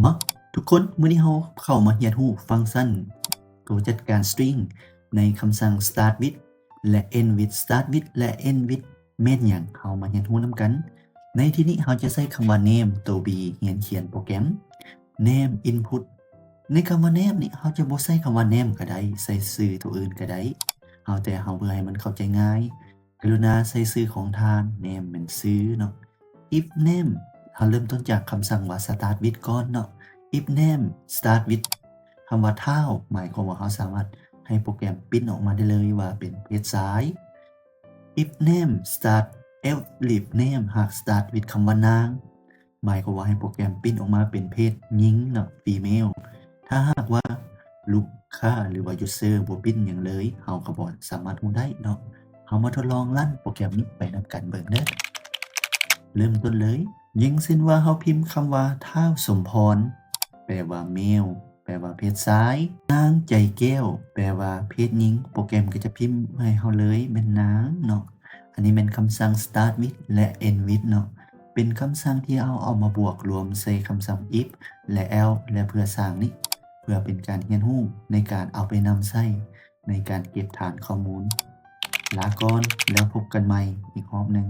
ມາ ທຸກຄົນ, ມື້ນີ້ເຮົາເຂົ້າມາຮຽນຮູ້ຟັງຊັນໂຕຈັດການ string ໃນຄຳສັ່ງ start with ແລະ end with. Start with ແລະ end with ແມ່ນຫຍັງ? ເຮົາມາຮຽນຮູ້ນຳກັນ. ໃນທີ່ນີ້ເຮົາຈະໃຊ້ຄຳວ່າ name ໂຕ B ຮຽນຂຽນໂປຣແກຣມ name input. ໃນຄຳວ່າ name ນີ້ ເຮົາຈະບໍ່ໃຊ້ຄຳວ່າ name ກໍໄດ້, ໃສ່ຊື່ໂຕອື່ນກໍໄດ້, ເອົາແຕ່ເຮົາເພື່ອໃຫ້ມັນເຂົ້າໃຈງ່າຍ. ກະລຸນາໃສ່ຊື່ຂອງທ່ານ, name ແມ່ນຊື່ເນາະ. If name ເຮົາເລີ່ມຕົ້ນຈາກຄຳສັ່ງວ່າ start with ກ່ອນເນາະ. If name start with ຄຳວ່າ town ໝາຍຄວາມວ່າເຮົາສາມາດໃຫ້ໂປຣແກຣມປິ່ນອອກມາໄດ້ເລີຍວ່າເປັນເພດຊາຍ. If name start if, if name ຫາກ start with ຄຳວ່າ ນາງ ໝາຍຄວາມວ່າໃຫ້ໂປຣແກຣມປິ່ນອອກມາເປັນເພດຍິງເນາະ female. ຖ້າຫາກວ່າລູກຄ້າ ຫຼືວ່າ user ບໍ່ປິ່ນຫຍັງເລີຍ, ເຮົາກໍບໍ່ສາມາດຮູ້ໄດ້ເນາະ. ເຮົາມາທົດລອງຣັນໂປຣແກຣມນີ້ໄປນຳກັນເບິ່ງເດີ້. ເລີ່ມຕົ້ນເລີຍ, ຢ່າງເຊັ່ນວ່າເຮົາພິມຄຳວ່າ ທ້າວ ສົມພອນ ແປວ່າ male ແປວ່າເພດຊາຍ, ນາງ ໃຈແກ້ວ ແປວ່າເພດຍິງ, ໂປຣແກຣມກໍຈະພິມໃຫ້ເຮົາເລີຍແມ່ນ ນາງ ເນາະ. ອັນນີ້ແມ່ນຄຳສັ່ງ start with ແລະ end with ເນາະ, ເປັນຄຳສັ່ງທີ່ເຮົາເອົາມາບວກລວມໃສ່ຄຳສັ່ງ if ແລະ else ແລະ ເພື່ອສ້າງນີ້ ເພື່ອເປັນການຮຽນຮູ້ໃນການເອົາໄປນຳໃຊ້ໃນການເກັບຖານຂໍ້ມູນ. ລາກ່ອນ ແລ້ວພົບກັນໃໝ່ອີກຮອບໜຶ່ງ.